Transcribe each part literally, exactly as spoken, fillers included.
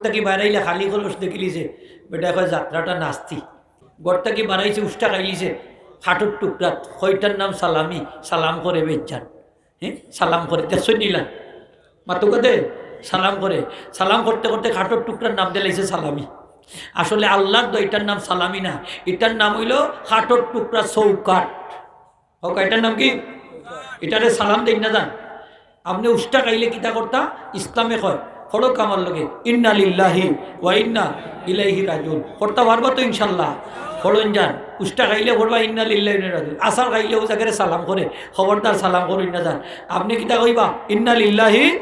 থাকি বারাইলে খালি কলস দেখিলিছে, বেটা কয়, "যাত্রাটা নাস্তি।" ঘর থাকি বারাইছে, উষ্টা খাইলিছে, খাটর টুকরা, কইটার নাম সালামি, সালাম করে বেজান। হ্যাঁ, সালাম করে, দেখছো নিলা? মাতুকা দে, সালাম করে। সালাম করতে করতে খাটর টুকরার নাম দিলাইছে সালামি। আসলে আল্লাহর দোয়া, ইটার নাম সালামি না, ইটার নাম অইলো খাটর টুকরা চৌকাট। হোক, ইটার নাম কি? ইটারে সালাম দেইন না যান। আপনে উষ্টা খাইলে কিতা করতা? ইসলামে কয়, পড়ো আমার লগে, "ইন্না লিল্লাহি ওয়া ইন্না ইলাইহি রাজিউন।" পড়তা পারবা তো ইনশাল্লাহ? পড়ইন যান। উষ্টা খাইলে পড়বা, "ইন্না লিল্লাহি ওয়া ইন্না ইলাইহি রাজিউন।" আছাড় খাইলে অউ জাগারে সালাম করে, খবরদার সালাম করইন না যান। আপনে কিতা কইবা? "ইন্না লিল্লাহি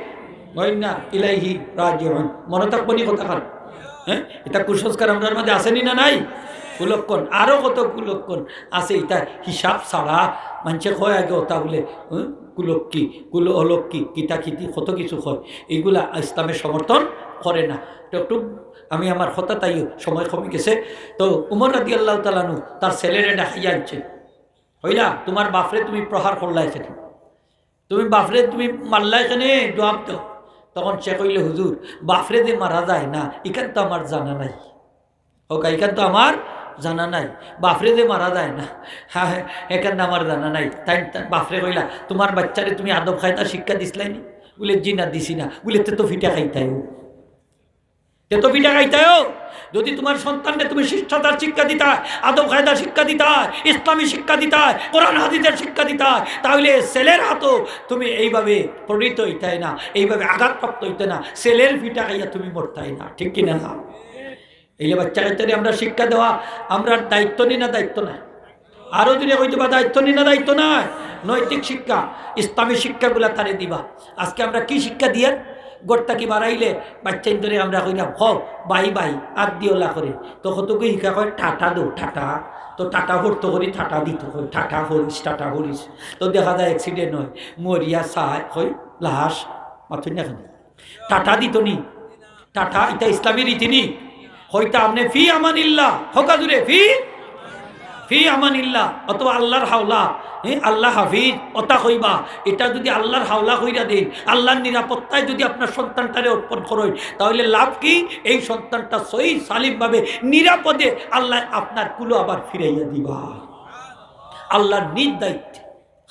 ওয়া ইন্না ইলাইহি রাজিউন।" মনো থাকবো নি কথাখান? হ্যাঁ, ইটা কুসংস্কার আমরার মাঝে আছে নি না নাই? কুলক্ষণ, আরো কত কুলক্ষণ আছে, ইটা হিসাব ছাড়া। মানষে কয় আগে ওটা বলে, হুম, কুলক্ষী, কুল অলক্ষী, কিতা কিতি কত কিছু কয়, এইগুলা ইসলামে সমর্থন করে না। তো একটু আমি আমার কথা তাই, সময় কমে গেছে। তো উমর রাদিয়াল্লাহু তাআলা আনহু তার ছেলেরে ডাকাইয়া আনছে, কইলা, "তোমার বাপরে তুমি প্রহার করলায় কেনে? তুমি বাপরে তুমি মারলায় কেনে? জবাব দেও।" তখন সে কইল, "হুজুর, বাপরে যে মারা যায় না, ইখান তো আমার জানা নাই।" হোক, ইখান তো আমার জানা নাই, বাপরে যে মারা যায় না, হ্যাঁ, ইখান তো আমার জানা নাই। তাইন তার বাপরে কইলা, "তোমার বাচ্চারে তুমি আদব কায়দা শিক্ষা দিছলায় নি?" বলে, "জি না, দিছি না।" বলে, "তে তো ফিটা খাইতায়, তে তো ফিটা খাইতায়। যদি তোমার সন্তানরে তুমি শিষ্টাচার শিক্ষা দিতায়, আদব কায়দা শিক্ষা দিতায়, ইসলামী শিক্ষা দিতায়, কোরআন হাদিসের শিক্ষা দিতায়, তাহলে ছেলের হাতও তুমি এইভাবে পরিণত হইতায় না, এইভাবে আঘাতপ্রাপ্ত হইতে না, ছেলের ফিটা খাইয়া তুমি মরতায় না।" ঠিক কিনা না? এইলে বাচ্চা কাচ্চারে আমরা শিক্ষা দেওয়া, আমরার দায়িত্ব নি না দায়িত্ব নায়? আরো জোরে কইতে বা, দায়িত্ব নি না দায়িত্ব নায়? নৈতিক শিক্ষা, ইসলামী শিক্ষাগুলা তারে দিবা। আজকে আমরা কি শিক্ষা দিয়ার? ঘর থাকি বারাইলে বাচ্চাইন্তরে আমরা কইলাম, "হও, বাই বাই", আত দি ওলা করে। তো কতগু হিকা কয়, "টাটা দেও, টাটা।" তো টাটা পড়তো করি, টাটা দিতো করি, "টাটা করিস, টাটা করিস।" তো দেখা যায় accident হয়, মরিয়া চায়, কই, লাশ, মাথুর না কেনে? টাটা দিতো নি? টাটা, ইটা ইসলামী রীতি নি? কইতা আপনে, "ফি আমানিল্লাহ", হোকা জুরে, "ফি, ফি আমানিল্লাহ", অথবা "আল্লাহর হাওলা", হ্যাঁ, "আল্লাহ হাফিজ", ওটা কইবা। এটা যদি "আল্লাহর হাওলা" কইরা দেন, আল্লাহর নিরাপত্তায় যদি আপনার সন্তানটারে অর্পণ করেন, তাহলে লাভ কি? এই সন্তানটা সহি সালিমভাবে নিরাপদে আল্লাহ আপনার কুলো আবার ফিরাইয়া দিবা। আল্লাহর নিজ দায়িত্বে।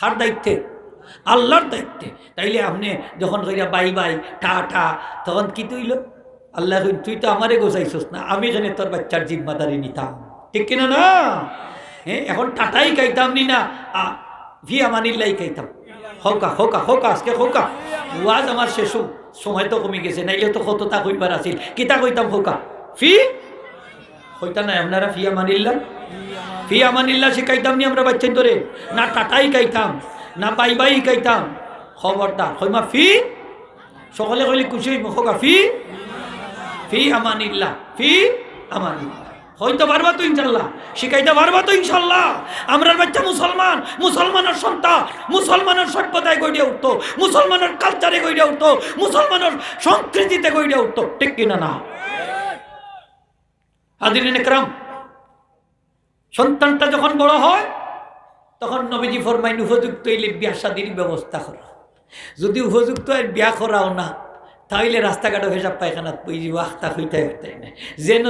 কার দায়িত্বে? আল্লাহর দায়িত্বে। তাইলে আপনে যখন কইরা, "বাই বাই, টাটা", তখন কিতা অইলো? আল্লায় কইন, "তুই তো আমারে গজাইছস না, আমি কেনে তোর বাচ্চার জিম্মাদারি নিতাম?" ঠিক কিনা না? হ্যাঁ, এখন টাটাই খাইতাম নি না, আ, ফি আমানিল্লাহ খাইতাম। হোকা, হোকা, হোকা, আজকে হোকা। ওয়াজ আমার শেষ হোক, সময় তো কমে গেছে, নাইলে তো কততা কইবার আছিল। কিতা কইতাম হোকা? ফি কইতা নাই আপনারা, "ফি আমানিল্লাহ"? ফি আমানিল্লাহ শিখাইতাম নি আমরা বাচ্চাইন্তরে? না টাটাই খাইতাম, না বাই বাই খাইতাম। খবরদার, কইমা ফি, সকলে কইলে খুশি অইমু, কউক্কা, "ফি, ফি আমানিল্লাহ, ফি আমানিল্লাহ।" কইতা পারবা তো ইনশাল্লাহ? শিখাইতা পারবা তো ইনশাল্লাহ? আমরার বাচ্চা মুসলমান, মুসলমানর সন্তান, মুসলমানর সভ্যতায় গড়িয়া উঠতো, মুসলমানর culture-এ গড়িয়া উঠতো, মুসলমানর সংস্কৃতিতে গড়িয়া উঠতো, ঠিক কিনা না? হাজিরিন একরাম, সন্তানটা যখন বড় হয়, তখন নবীজি ফরমাইন, "উপযুক্ত অইলে বিয়া শাদির ব্যবস্থা করো। যদি উপযুক্ত অয় বিয়া করাও না, তাইলে রাস্তাঘাটো পেশাব পায়খানাত বই যাইবো, আখতা কইতায় পারতায় না।" যেন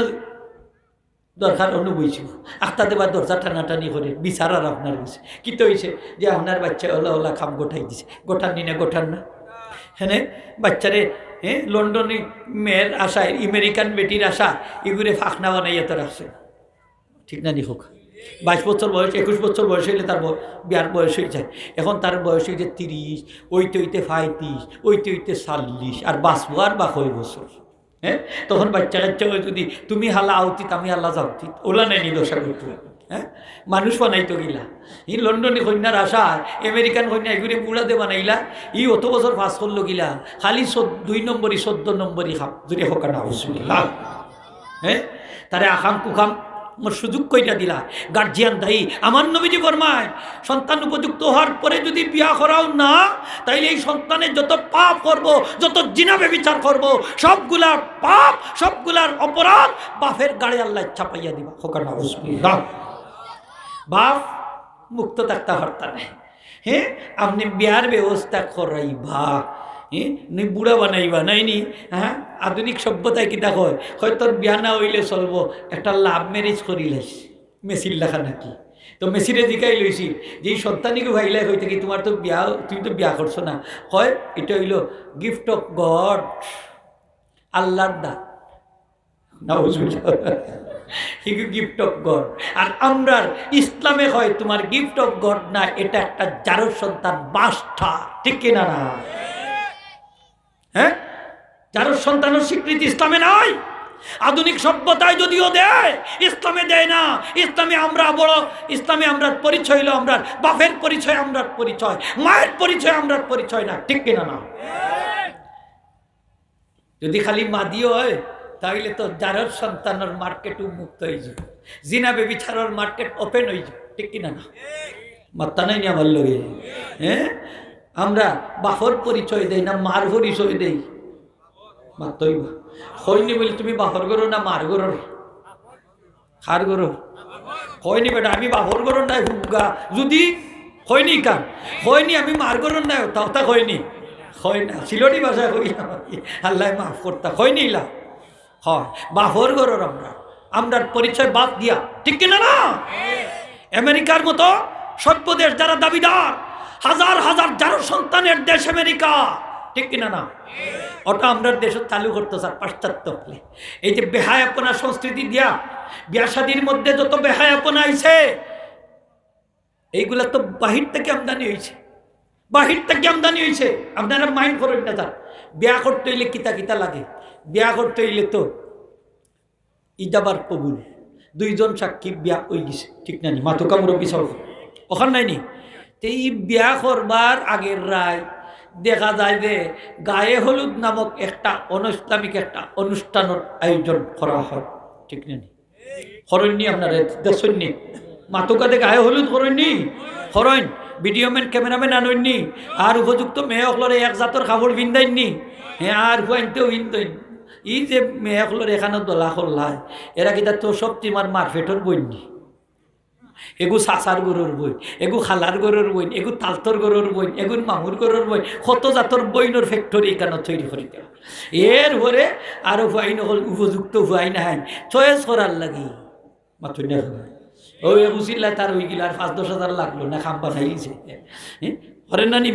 দরকার অনু বইছি, আখতা দেবার দরজা টানাটানি করে, বিচার আর আপনার গেছে। কিতা অইছে? যে আপনার বাচ্চায় ওলা ওলা কাম গটাই দিছে। গটার নি না, গটার না? হেনে বাচ্চারে, হ্যাঁ, লন্ডনী মেয়ের আশায়, আমেরিকান বেটির আশা, ইগুরে ফাখনা বানাইয়া তো রাখছে। ঠিক না নি কউক্কা? বাইশ বছর বয়স, একুশ বছর বয়স অইলে তার ব-, বিয়ার বয়স অই যায়। এখন তার বয়স অই যায় তিরিশ, অইতে অইতে পঁয়ত্রিশ, অইতে অইতে চল্লিশ, আর বাঁচবো আর বা কয় বছর? হ্যাঁ, তখন বাচ্চা কাচ্চা অয় যদি, "তুমি হালা আউতিত, আমি হালা যাউতিত", ওলা নায় নি দশা করতো। হ্যাঁ, মানুষ বানাইতো গিলা। ই লন্ডনী কইন্যার আশা, আমেরিকান কইন্যা, ইগুরে বুড়া দে বানাইলা, ই অত বছর পাস করলো গিলা, খালি চোদ্দ, দুই নম্বরি, চোদ্দ নম্বরি খাম, জুরে কউক্কা না, নাউজুবিল্লাহ। হ্যাঁ, তারে আকাম কুকাম মোর সুযোগ কইরা দিলা। গার্জিয়ান দায়ী। আমার নবীজি ফরমায়, সন্তান উপযুক্ত হওয়ার পরে যদি বিয়া করাও না, তাইলে এই সন্তানে যত পাপ করবো, যত জিনা ব্যভিচার করবো, সবগুলার পাপ, সবগুলার অপরাধ বাপের গাড়ে আল্লায় চাপাইয়া দিবা। কউক্কা না, নাউজুবিল্লাহ। বাপ মুক্ত থাকতা পারতা নায়। হ্যাঁ, আপনে বিয়ার ব্যবস্থা করাইবা। নি বুড়া বানাইবা, নাইনি? হ্যাঁ, আধুনিক সভ্যতায় কিতা কয়? কয়, "তোর বিয়া না অইলে চলবো, একটা লাভ ম্যারেজ করিলাইস, মেসির লাখান নাকি?" তো মেসিরে জিকাইল অইছিল যে, "এই সন্তানিগু ভাইলাই কইতে কি, তোমার তো বিয়া, তুমি তো বিয়া করছো না।" কয়, "এটা অইলো gift of God, আল্লাহর দান।" নাউজুবিল্লাহ। এগু gift of God। আর আমরার ইসলামে কয়, "তোমার gift of God না, এটা একটা জারর সন্তান, বাসটা।" ঠিক কিনা না? হ্যাঁ, জারর সন্তানর স্বীকৃতি ইসলামে নাই। আধুনিক সভ্যতায় যদিও দেয়, ইসলামে দেয় না। ইসলামে আমরা বড়, ইসলামে আমরার পরিচয় অইলো আমরার বাপের পরিচয়, আমরার পরিচয়, মায়ের পরিচয়, আমরার পরিচয় না। ঠিক কিনা না? যদি খালি মাদিও হয়, তাইলে তো জারর সন্তানর মার্কেট উন্মুক্ত অইযিবো, জিনা ব্যভিচারর মার্কেট ওপেন অইযিবো। ঠিক কিনা না? মাত্তা নাই নি আমার লগে? হ্যাঁ, আমরা বাপর পরিচয় দেই না মার পরিচয় দেই? মাত্তই বা। কইনি বলি, "তুমি বাপর ঘরর না মার ঘরর?" কার ঘরর? কইনি বেটা, "আমি বাপর ঘরর নায় হুঙ্গা।" যদি কইনি কান, কইনি, "আমি মার ঘরর নায় ওটা, ওটা কইনি।" কই না, সিলটি ভাষায় কইলাম আর কি। আল্লায় মাফ করতা, কইনি ইলা। হয়, বাপর ঘরর আমরা, আমরার পরিচয় বাদ দিয়া, ঠিক কিনা না? আমেরিকার মতো সভ্য দেশ যারা দাবিদার, হাজার হাজার জারর সন্তানের দেশ আমেরিকা, ঠিক কিনা না? ওটা আমরার দেশো চালু করতো স্যার পাশ্চাত্য হকলে। এই যে বেহায়াপনা সংস্কৃতি দিয়া বিয়া শাদির মধ্যে যত বেহায়াপনা আইছে, এইগুলা তো বাহির থাকি আমদানি অইছে, বাহির থাকি আমদানি অইছে। আপনারা মাইন্ড করইন না স্যার, বিয়া করতে অইলে কিতা কিতা লাগে? বিয়া করতে অইলে তো ইজাবার কবুল, দুইজন সাক্ষী বিয়া অইগেছে, ঠিক না নি? মাতুক্কা মুরব্বি সাব, অখান নায় নি? তে ই বিয়া করবার আগের রাইত দেখা যায় যে গায়ে হলুদ নামক একটা অনৈসলামিক একটা অনুষ্ঠানর আয়োজন করা হয়, ঠিক না নি? করইন নি আপনারা, দেখছইন নি? মাতুক্কা দে গায়ে হলুদ করইন নি? করইন। ভিডিও ম্যান, ক্যামেরাম্যান আনইন নি? আর উপযুক্ত মেয়ে অকলরে এক জাতর কাপড় পিন্দাইন নি? হ্যাঁ, আর ফুয়াইন্তেও পিন্দইন। ই যে মেয়ে অকলর এখানো দলা করলায়, এরা কিতা তো সব তোমার মার পেটর বইন নি? এগু চাচার ঘরর বইন, এগু খালার ঘরর বইন, এগু তালতর ঘরর বইন, এগুর মামুর ঘরর বইন, কত জাতর বইনর ফ্যাক্টরি এখানো তৈরি করি দেওয়া। এরপরে আরো ফুয়াইন অকল উপযুক্ত ফুয়াইন আইন চয়েস করার লাগি। মাতুক্কা না। ও এগু চিল্লায় তার অইগেল আর পাঁচ দশ হাজার লাগলো না, কাম বানাইছে। হ্যাঁ? করেন না নি?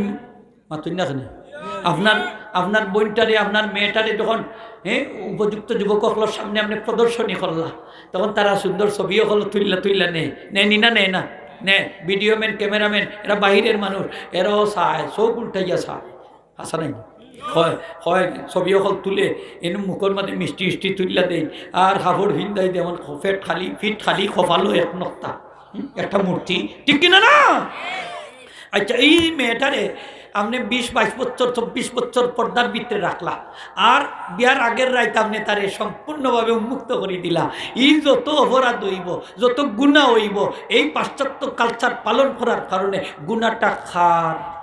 মাতুক্কা না। আপনার, আপনার বইনটারে, আপনার মেয়েটারে যখন, হ্যাঁ, উপযুক্ত যুবক অকলর সামনে আপনি প্রদর্শনী করলা, তখন তারা সুন্দর ছবি অকল তুললা, তুললা নে, নে নি না, নে না, নে। ভিডিও ম্যান, ক্যামেরাম্যান, এরা বাহিরের মানুষ, এরাও চায়, চোখ উল্টাইয়া চায়। হাছা নায়? কয়, কয়, ছবি অকল তুলে, এনে মুখর মাঝে মিষ্টি ইষ্টি তুললা দেই, আর কাপড় পিন্দাই দেই, এমন পেট খালি, পিঠ খালি, কপালো এক নক্তা, হুম, একটা মূর্তি, ঠিক কিনা না? আচ্ছা, এই মেয়েটারে আপনি বিশ বাইশ বছর, চব্বিশ বছর পর্দার ভিতরে রাখলা, আর বিয়ার আগের রাইত আপনি তারে সম্পূর্ণভাবে উন্মুক্ত করি দিলা। ই যত অপরাধ অইবো, যত গুনাহ অইবো, এই পাশ্চাত্য কালচার পালন করার কারণে গুনাহটা কার?